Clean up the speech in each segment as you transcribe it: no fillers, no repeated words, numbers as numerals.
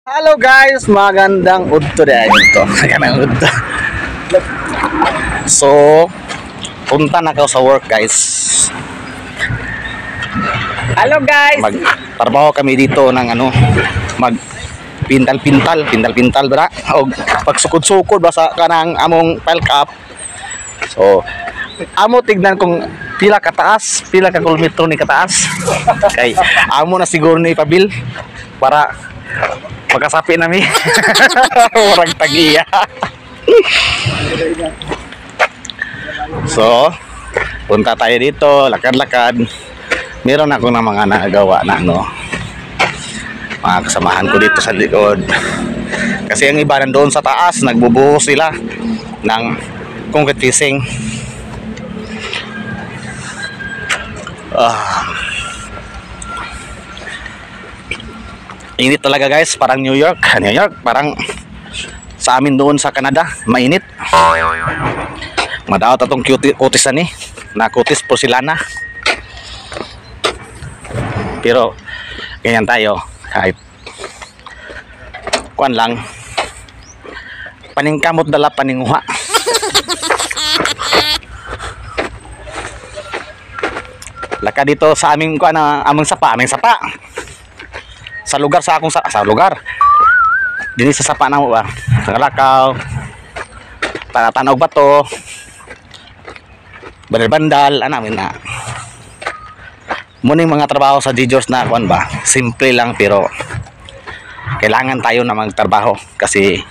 Hello guys, magandang udto dahil ito. Magandang udto. So, punta na ako sa work, guys. Hello guys. Magtrabaho kami dito ng ano, mag pintal-pintal, pintal-pintal ba? O pagsukod-sukod ba sa kanang among pile cap. So, amo tignan kung pila kataas, pila ka kilometro ni kataas. Kay amo na siguro ni ipabil para pagkasapi nami. Murag tagiya. So, punta tayo dito, lakad-lakad. Meron ako ng mga nagawa na ano, mga kasamahan ko dito sa likod. Kasi ang iba nandoon sa taas, nagbubuho sila ng concrete facing. Init talaga guys, parang New York. New York, parang sa amin doon sa Canada, mainit. Madaot atong kutis ani, na kutis porcelana. Pero ganyan tayo, kahit kuan lang, paningkamot dala paninguha. Laka dito sa aming kuan, aming sapa, aming sapa. Sa lugar sa akong sa lugar. Dinhi sa sapa namo ba. Sa Kalakaw. Tanatanog bato. Bandal-bandal ana na. Muning mga trabaho sa Gjors na kuan ba. Simple lang pero kailangan tayo na magtrabaho kasi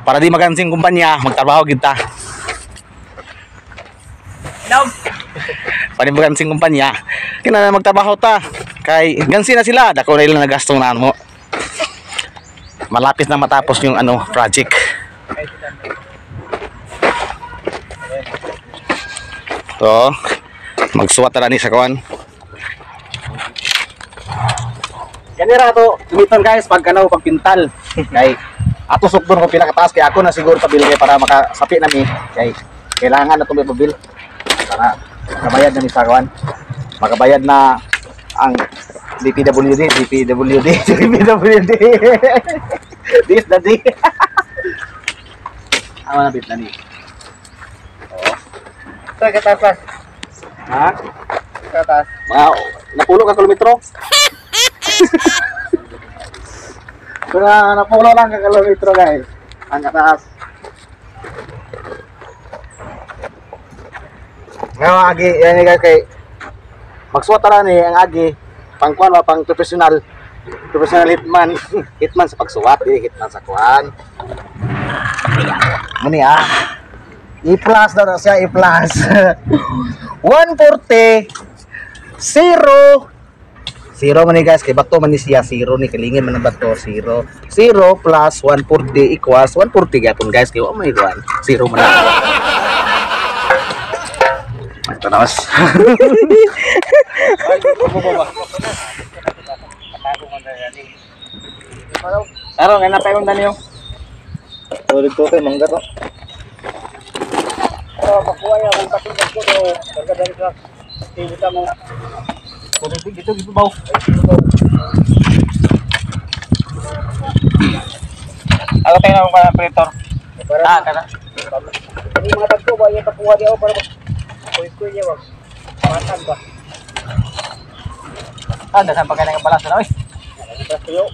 para di magansing kumpanya, magtrabaho kita. Hello. Para di magansing kumpanya, kinahanglan magtrabaho ta. Kay gansi na sila, dako na ilang nagastong na mo. Malapit na matapos yung ano project. So, magsuwat na ni sa kuan. Ganira to, gamiton guys pag ano, pagpintal. Kay ato sukdon ko pila kataas kay ako na siguro pabil kay para makasapi nami. Kay kailangan na tong pabil para makabayad na mi sa kuan. Makabayad na ang DPWD, DPWD, DPWD. This the D. Ang malapit na ni. Oo. Sa kataas. Ha? Kataas. Mga napulo ka kilometro. Pero napulo lang ka kilometro guys. Ang kataas. Nga agi yan guys kay magsuot ra ni ang agi pangkuan ba pang professional, professional hitman. Hitman sa pagsuwat, di hitman sa kuan. Muni ah. I-plus daw na siya, i-plus. 140 0 0 man ni guys, kay bato man ni siya, 0 ni kalingin man ang bato, 0. 0 plus 140 equals 140 gyapon guys, kay wa may kuan. 0 man. Ito na mas. Taro, kaya na pa yung daniyo. Sorry ko kay mangga to. Pero pakuha niya kung katulad ko to, karga sa tibita mo. Dito dito baw. Ako tayo na mga operator. Ah, kana. Ini mga tagpo ba yung pakuha di ako para kuy-kuy niya ba. Matag ba. Ah, dasan pa kay balas na oy. Balas tuyo.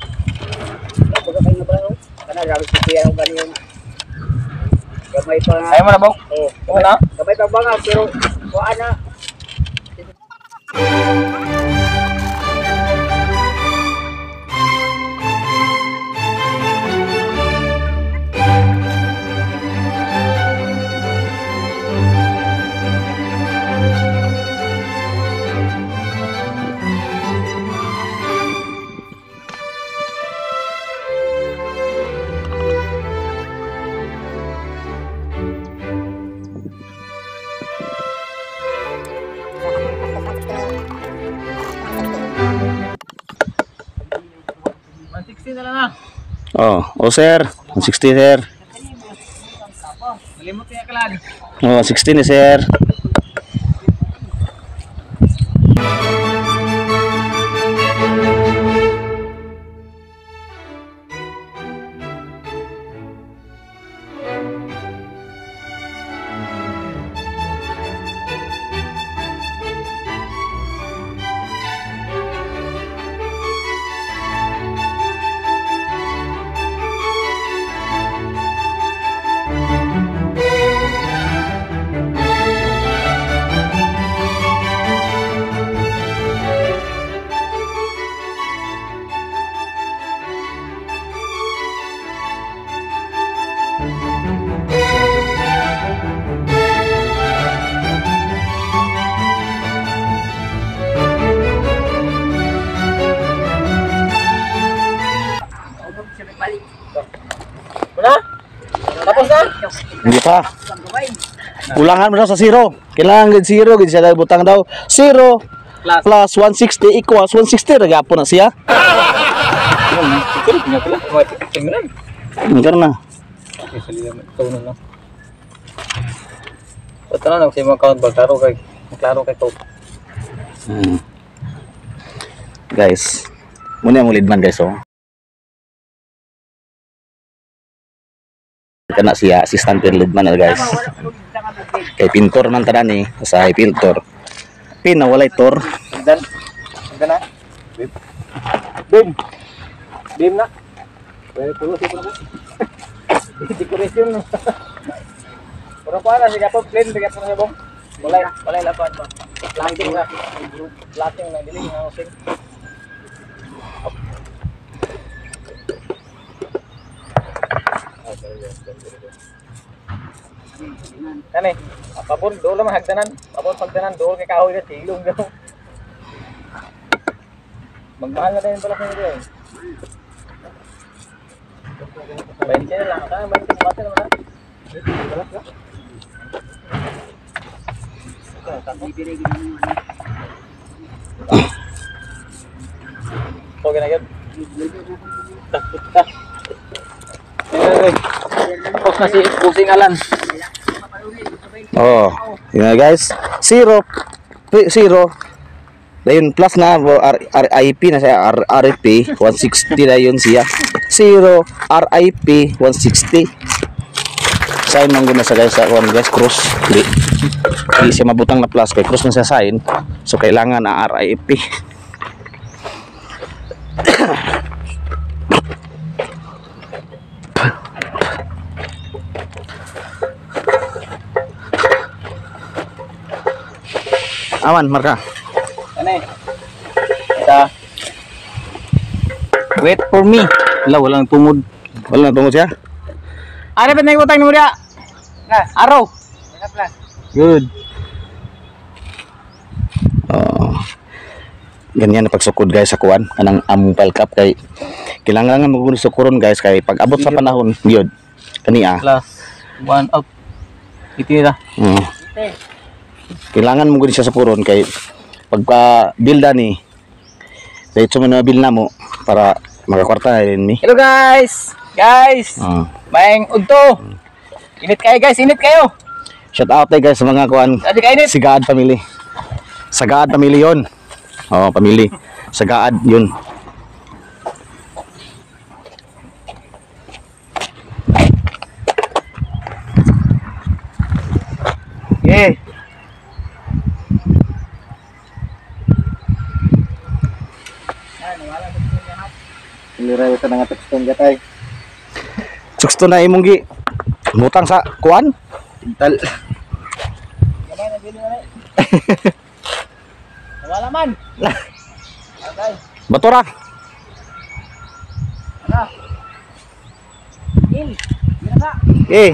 Baga kayo na pala. Kana grabe si kuya ang ganyan. Gamay pa. Ayaw mo na baw. Oh, Mo na. Gamay pa bangag pero kuan na. Oh, oh sir, 160 sir. Malimot niya kalan. Oh, 160 ni sir. Wala? Tapos na? Hindi pa. Kulangan mo daw sa 0. Kailangan gid 0 gid siya butang daw. 0 plus 160 equals 160 ra gyapon na siya. Tingnan na. Ito na sa imong account ba klaro kay ko. Guys, muna ang ulidman guys oh. Kana siya assistant leadman na guys. Kay pintor man tanan ni, sa pintor. Pin na walay tor. Dan. Dan na. Bim. Bim na. Pwede pulo siya po. Decoration no. Pero para sige po plain sige po bong. Walay walay lapan pa. Lating na. Lating na dili nga using. Kani, pabor dool man hagdanan, pabor pagdanan dool kay kahoy na silong daw. Magmahal na din pala sa inyo eh. 20 na lang, kaya 20 bate naman na. Okay na gyud. Tapos na si Busing Alan. Oh, yun na guys. 0 0. Dayon plus na RIP na siya, RIP 160 na yun siya. 0 RIP 160. Sign man gud na sa guys sa one guys cross. Di siya mabutang na plus kay cross na siya sign. So kailangan na RIP. Aman, marka. Ano eh? Ita. Wait for me. Wala, walang tungod. Wala na tungod siya? Ano ba nagutang mo diya? Araw. Good. Oh. Ganyan na pagsukod guys sa kuan kanang among pile cap kay kailangan nga magugod sukuron guys kay pag abot sa panahon gyud kaniya. Plus 1 up. Iti nila. Kailangan mo gud siya sukuron kay pagka build ni diretso man na build na mo para makakwarta na rin mi. Hello guys. Guys. Maeng udto. Init kayo guys, init kayo. Shout out tayo guys sa mga kuan. Sabi ka init. Sigaad family. Sagaad family yon. Oh, family. Sagaad yun. Okay. Suksto na imong gi butang sa kuan. Tal. Wala man. Batora. Il. Ginasa. Eh.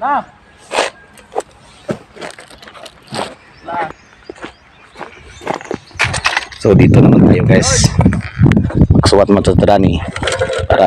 Na. So dito naman tayo guys. Magsuwat man sa trani para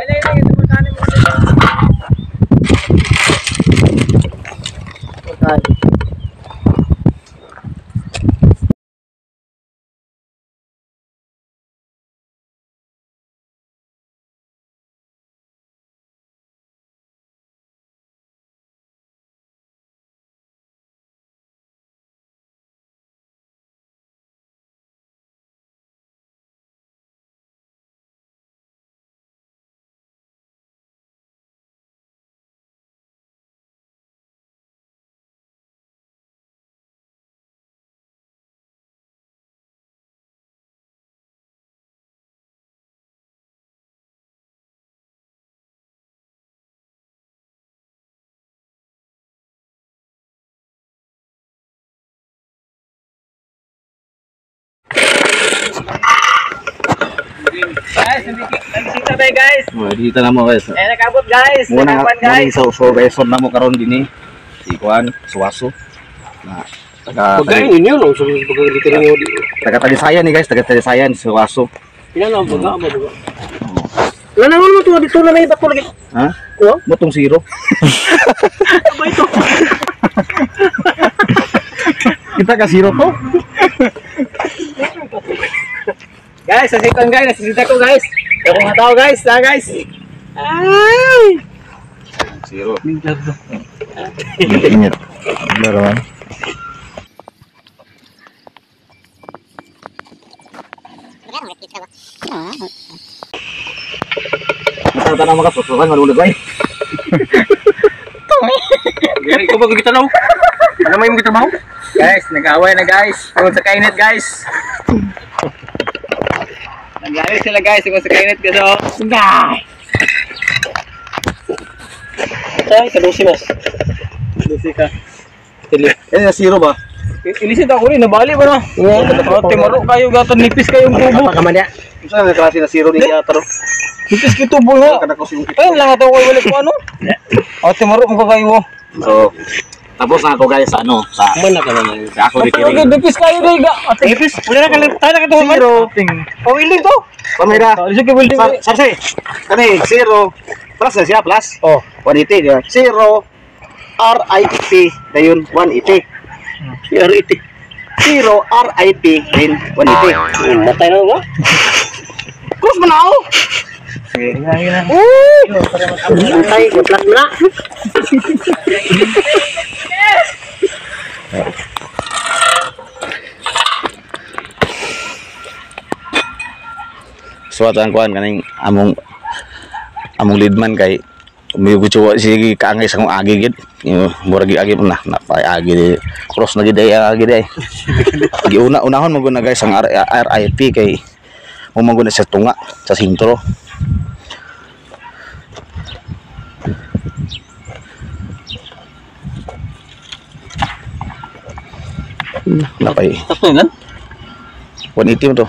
Guys, nandito tayo guys. Oh, dito na mo guys. Eh, nakabot guys. Muna Nakakuan guys. so so guys, na mo karon dinhi. Si kuan, suwaso. Na Taga Pagkain ninyo no, so pagka mo di. Taga Talisayan ni guys, taga Talisayan si Waso. Pila lang baga ba baga. Wala na mo to dito na may bato lagi. Ha? Kuha? Motong zero. Ba ito? Kita ka zero to? Guys, sasitan guys, nasisita ko guys. Ako nga tao guys, ha guys. Ay! Zero. Ingat. Laro man. Masarap na mga susukan, malulog ay. Ikaw ba gitanaw? Ano may mga trabaho? Guys, nag-away na guys. Tungkol sa kainit guys. Nag-away sila guys tungkol sa kainit guys. Oh. Guys! Ay, kadusi mas. Kadusi ka. Tili. Eh, zero ba? Ilisin ako rin, nabali ba na? Oh, timaro kayo gato, nipis kayong tubo. Apa ka man ya? Saan ang klase na zero ni Yataro? Nipis kay tubo nga. Ayun lang ato ko wala ko ano. Oh, timaro mo kayo. So, tapos na ako guys sa ano, sa Man na ka naman. sa ako Pero nipis kayo dai ga. Ate, Nipis, wala na ka tayo na ka to. Zero. Oh, welding to. Pamira. Lisod kay welding. Sarsi. Kani zero plus na siya plus. Oh. 180 di ba? Zero R I P dayon 180. R80. Zero R I P then 180. Matay na ba? Cross man ako. Matay, plus na. Suwat ang kuan kaning among among leadman kay umigo sige kaangay sa akong agi gid. Murag agi na napay agi di cross na gid ay agi di ay. Giuna unahon mo gud na guys ang RIP kay mo man gud na sa tunga sa sintro. Napay Sakto yun, 180 mo to.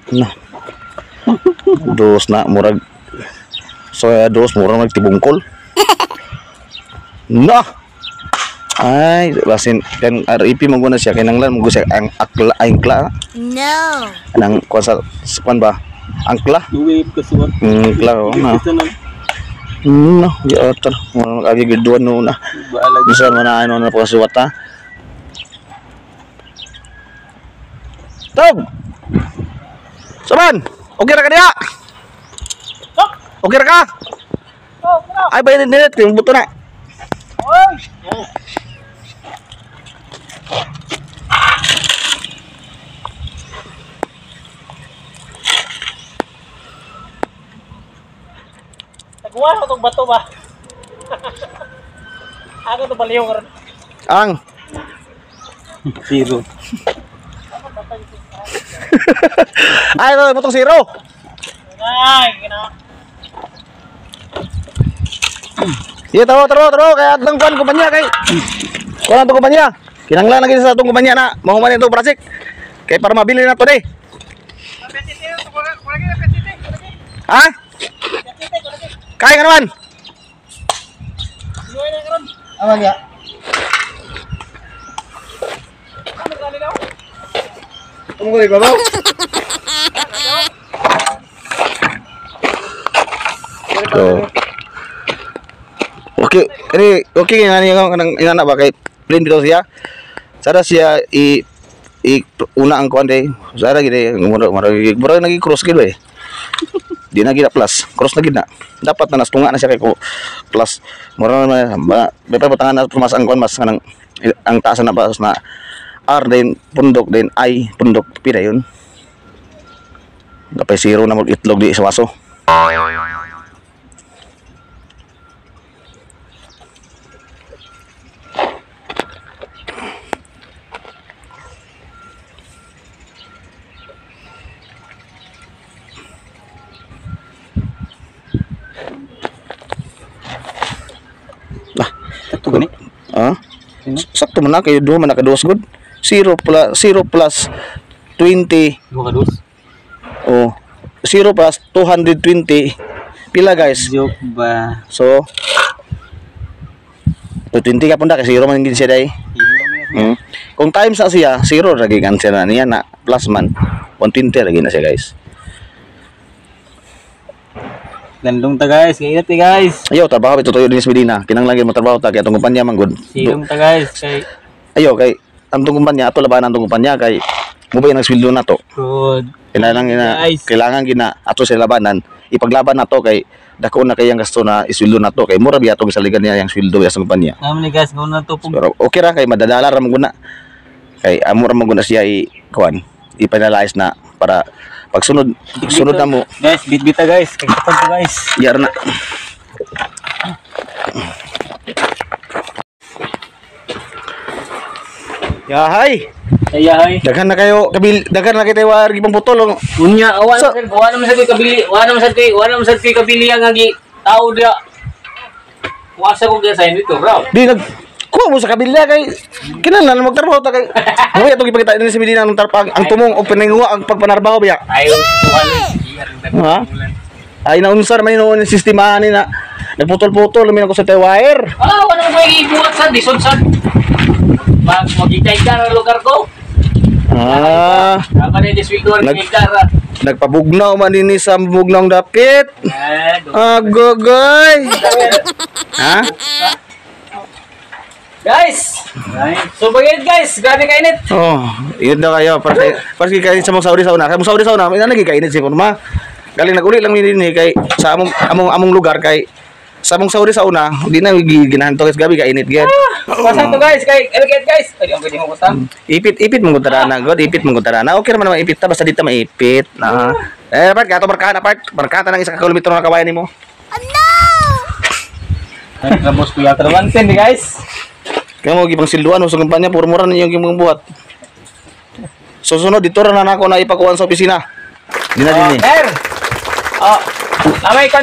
Na. Dos na murag so dos murag magtibungkol. Na. Ay, basin kan RIP mo guna siya kinanglan mo siya ang akla angkla. No. Anang kuan sa kuan ba? Angkla. Duwe kasuwan. Angkla oh, na. No, giatar. Murag agi giduan no na. Baalag. Bisan man na ano na pagkasuwat ha. Tog! Saban! Okay ra ka diha? Okay ra ka? Ay, bayan din yung buto na. Taguan ko tong bato ba? Ako to baliw karon. Ang Zero. ay, ito, butong zero. Ay, gina. Sige, taro, taro, taro. Kaya atong kuan kumpanya kay. Kuan atong kumpanya. Kinanglan na gid sa atong kumpanya na mahuman itong project. Kay para mabili na to day. Ha? Kaya ka naman. Aman ya. Tunggu babaw. So, okay, ini okay nga niya kanang inana ba kay plain bitaw siya. Sada siya i una ang kuan day. Sada gid mura mura mura nagi cross gid eh. Di na gid plus, cross na gid na. Dapat na nastunga na siya kay ko plus. Mura na ba butangan na mas ang kuan mas kanang ang taas na ba na R din pundok din I pundok pira yun. Dapat zero na mag itlog di sa waso. Lah, Sakto gani? Ah? Sakto man na kayo duha man nakaduwas good. 0 plus 0 plus 20. Duha ka dos. Oh, 0 plus 220 pila guys. Joke ba? So 220 ka punda kay zero man gid siya day. Kung times na siya, zero ra gid answer na niya na plus man 120 ra gid na siya guys. Landong ta guys, kay init guys. Ayo trabaho bitaw tuyo din sa Medina. Kinahanglan gyud mo trabaho ta kay atong kumpanya man gud. Silong ta guys kay Ayo kay antong kumpanya ato labanan antong kumpanya kay mo ba yung sweldo na to. good. Kailangan gina, Guys. kailangan gina ato sa labanan ipaglaban na to kay dako na kay ang gasto na isweldo na to kay mura biya atong saligan niya yang sweldo sa kumpanya. Namo ni guys, mo na to pug. Pero okay ra kay madadala ra man guna. Kay amo ra man guna siya i kuan i-finalize na para pagsunod sunod na mo Guys, bitbita guys, kay kapag to guys. yar na. Yahay, Ayahay. daghan na kayo kabil daghan na kay wire gipang putol. Oh. Unya, awa So- na wa naman sa kay kabili, wa naman sa kay, wa naman sa kay kabili ang agi tao dia. Wa sa ko gyud sa dito, bro. Di nag kuha mo sa kabila kay kinahanglan magtrabaho ta kay mo atong ipakita din sa Medina ang tarpang ang tumong og pininguha ang pagpanarbaho biya. Ayo, tuwan. Ha? Ay naunsa man noon ang sistema ani na nagputol-putol lumin ako sa wire. Ah, wa naman sa ibuhat sa dison sa Mag magikay ka ng lugar ko. Ah, Tama na this week ko Nag- nagpabugnaw man dinhi sa bugnawng dapit. Ah, Agogoy. Ha? Guys! So bagay guys, grabe kainit. Oh, init daw kayo para kay para kay sa mong Saudi sauna. Kay mong Saudi sauna, ina lagi kainit si forma. Galing naguli lang ni dinhi kay sa among among among lugar kay sa among Saudi sauna, di na ginahan to guys gabi kainit gyud. Basta to guys, kay ano kay guys. Ay, ang pwede mo kusta. Ipit ipit mong tarana, god, ipit mong tarana. Okay naman naman ipit ta basta dito maipit. Na. Eh, part gato barkahan apart. Barkahan ta ng isa ka kilometro na kawayan nimo. Nagtrabos ko yata naman din guys. Kaya mo gipang silduan sa kumpanya puro mura ninyo yung buhat. Susunod dito ra na nako na ipakuan sa opisina. Di na din eh. Sir. Oh, lamay ka.